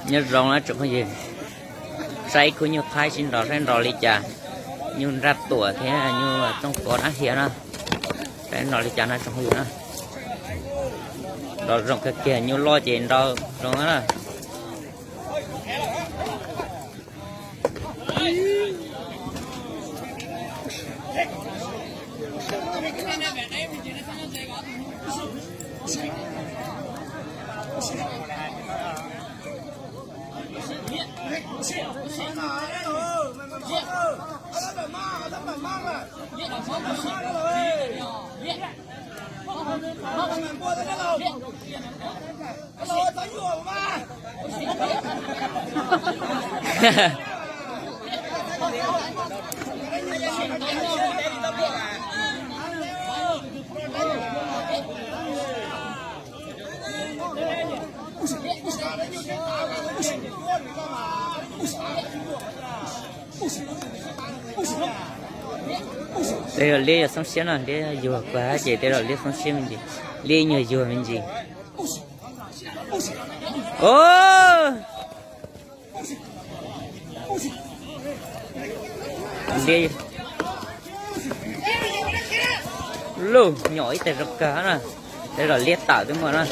Nyob zoo na tsoom phooj ywg, saib khub nyuj thaib sib nrov saib nrov li cas, nyuj nraj tuam thiab nyuj txooj tuav dab hias na, saib nrov li cas na tsoom phooj ywg na. Nrov zoo kawg kiag, nyuj loj ces nrov zoo na. Tej zaum liab yog xoob siab no, liab yuag kuag ces tej zaum liab xoob siab me ntsis, liab nyuag yuag me ntsis. Liab, lub nyom ib tag zoo kawg na, tej zaum liab tawm twb muaj na.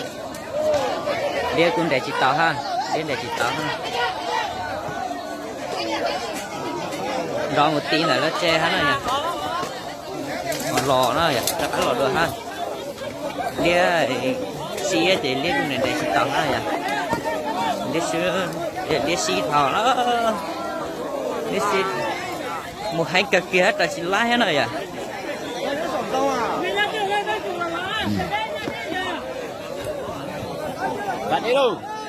Liab kuj nres tsis tau ha, liab nres tsis tau ha. Nrov mus ti ntawm lub tsev hab na yom. Los na yom, rov qab los dua hab. Liab sib ces liab kuj nres nres tsis tau hab yom. Liab sib, liab sib dhau na. Liab sib mus heev kawg kiag hab rau tsis laib hab na yom.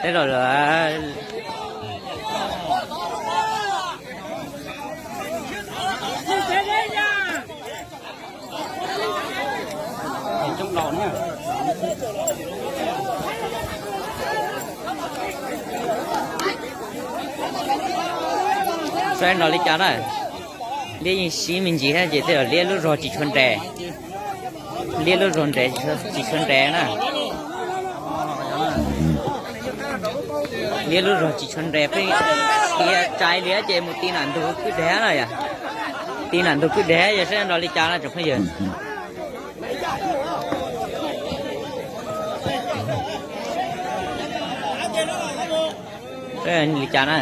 Tej zaum Saib nrov li cas na. Liab yeej sib me ntsis hab ces tej zaum liab lub zog tsis tshua nres. Liab lub zog nres tsis tshua nres na. Liab lub zog tsis tshua nres, pheej qhia tsai liab ces mus ti nam ntug kwj deg na yom. Ti nam ntug kwj deg yog saib nrov li cas na tsoom phooj ywg. Li cas na.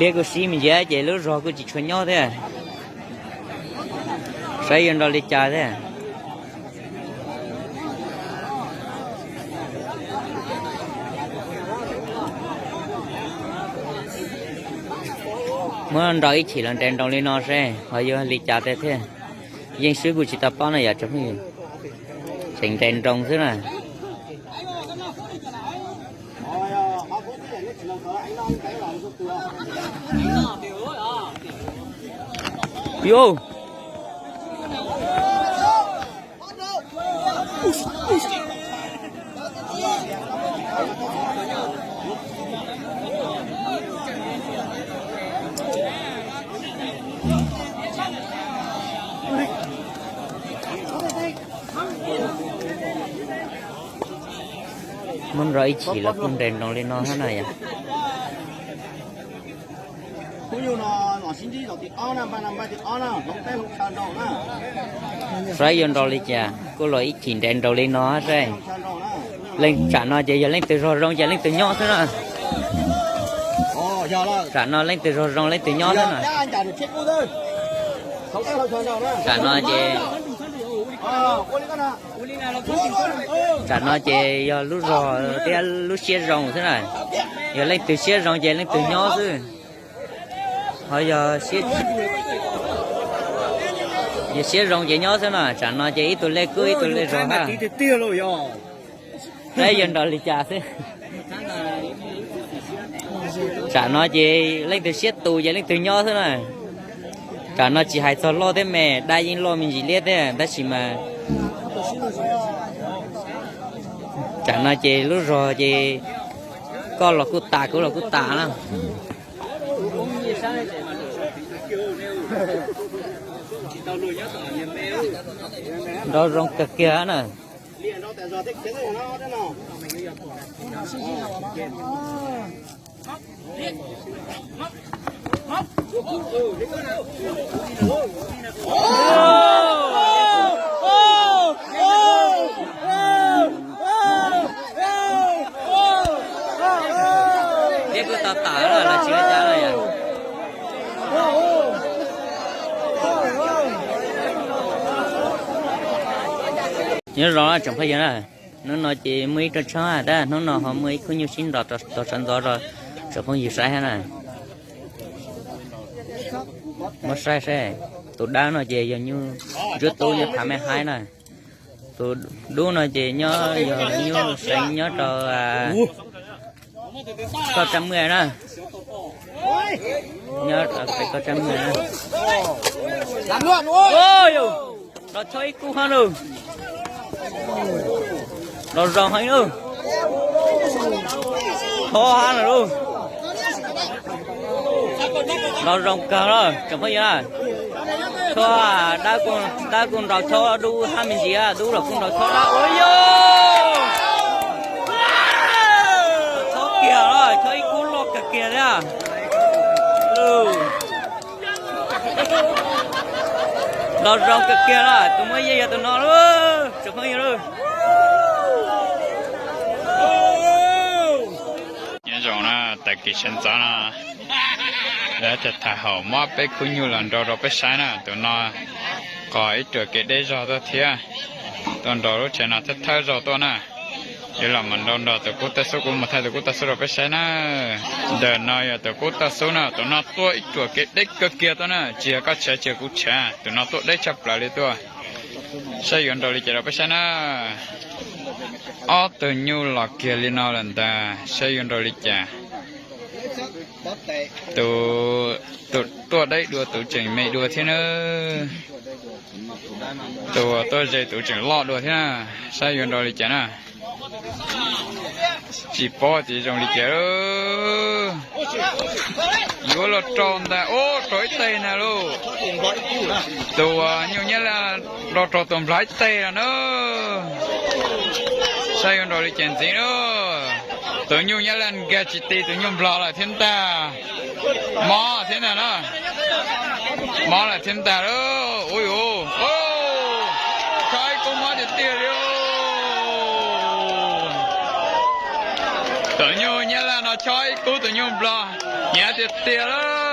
Liab kuj sib me ntsis ces lub zog kuj tsis tshua nyob thiab. Saib yuav nrov li cas thiab. Muab nrau ib chim los nres nroos li no seb ho yuav li cas tiag thiab. Yeej swb kuj tsis tau paub na yom tsoom phooj ywg. Tseem nres nroos xwb na. Yo. Muab nrau ib chim los kuj nres nroos li no hab na yom. Saib yuav nrau li cas, kuj los ib chim nres nraus li no saib. Leej tsam no ces yog leej twg zog zoo ces leej twg nyob xwb na. Tsam no leej twg zog zoo leej twg nyob xwb na. Tsam no ces, tsam no ces yog lub zog thiab lub siab zoo xwb na. Yog leej twg siab zoo ces leej twg nyob xwb. Ho yog, yog siab zoo ces nyob xwb na. Tsam no ces ib tug lej kub ib tug lej zog hab. Saib yuav nrau li cas xwb. Tsam no ces leej twg siab tus ces leej twg nyob xwb na. Tsam no tsis hais txog loj thiab me, dab yeej loj me ntsis liab thiab tab sis mas tsam no ces lub zog ces koj los kuj tas kuv los kuj tas na. Nrau zoo kawg kiag na. Thiab kuj tau tawm los tsis ua cas los yom. Nyob zoo tsoom phooj ywg na, hnub no ces muaj ib rooj tshoob tab hnub no ho muaj ib khub nyuj sib nrog tau sawv ntxov rau tsoom phooj ywg saib thiab na. Muab saib saib, tus dawb no ces yog nyuj ntsuab tub nyob Phav Mej Haib na. Tus dub no ces nyob yog nyuj seev nyob rau Koj Tsab Maj na. Nyob rau pem Koj Tsab Maj na. Los chob ib kub hab lauj. Los zoo heev lauj. Chob hab no lauj. Los zoo kawg lauj tsoom phooj ywg. Chob dawb kuj nrog chob dub hab me ntsis, dub los kuj nrog chob dawb. Ua yog chob kiag los chob ib kub loj kawg kiag thiab. Los zoo kawg kiag los tus muaj yeej yog tus no lauj tsoom phooj ywg lauj. Nyob zoo na, tag kis sawv ntxov no lawv cov thaj haum muab peb khub nyuj los nrau rau peb saib na. Tus no qos ib ruam kev deb zog tuaj thiab. Tuaj nrau lub tsev no thawj thawj zaug tuaj na. Yuav los mus nrau nrog tus kub tawj xub, kuv mus thaij tus kub tawj xub rau peb saib na. Ntawm no yog tus kub tawj xub na, tus no tuaj ib ruam kev deb kawg kiag tuaj na, tsis yog koj tshav tsis yog kuv tshav, tus no tuaj deb tshaj plaws li tuaj. Saib yuav nrau li cas rau peb saib na. Ob tug nyuj los kiag li no lawm ntag, saib yuav nrau li cas. Tus, tus tuaj deb dua tus tseem me dua thiab na. Tus tuaj ze tus tseem loj dua thiab na, saib yuav nrau li cas na. Tsis paub tias zoo li cas. Yuav los rau ntag, ub, rau ib teg na lauj. Tus nyuj Nyab Laj los rau tus nplog ib teg los na. Saib yuav nrau li cas ntxiv lauj. Tus nyuj Nyab Laj nkag tsis ti tus nyuj nplog lawm thiab ntag. Mob thiab ntag na. Mob lawm thiab ntag lauj. Ub, chob ib kub mob tiag tiag li. Tus nyuj Nyab Laj no chob ib kub tus nyuj nplog, hnyav tiag tiag lauj.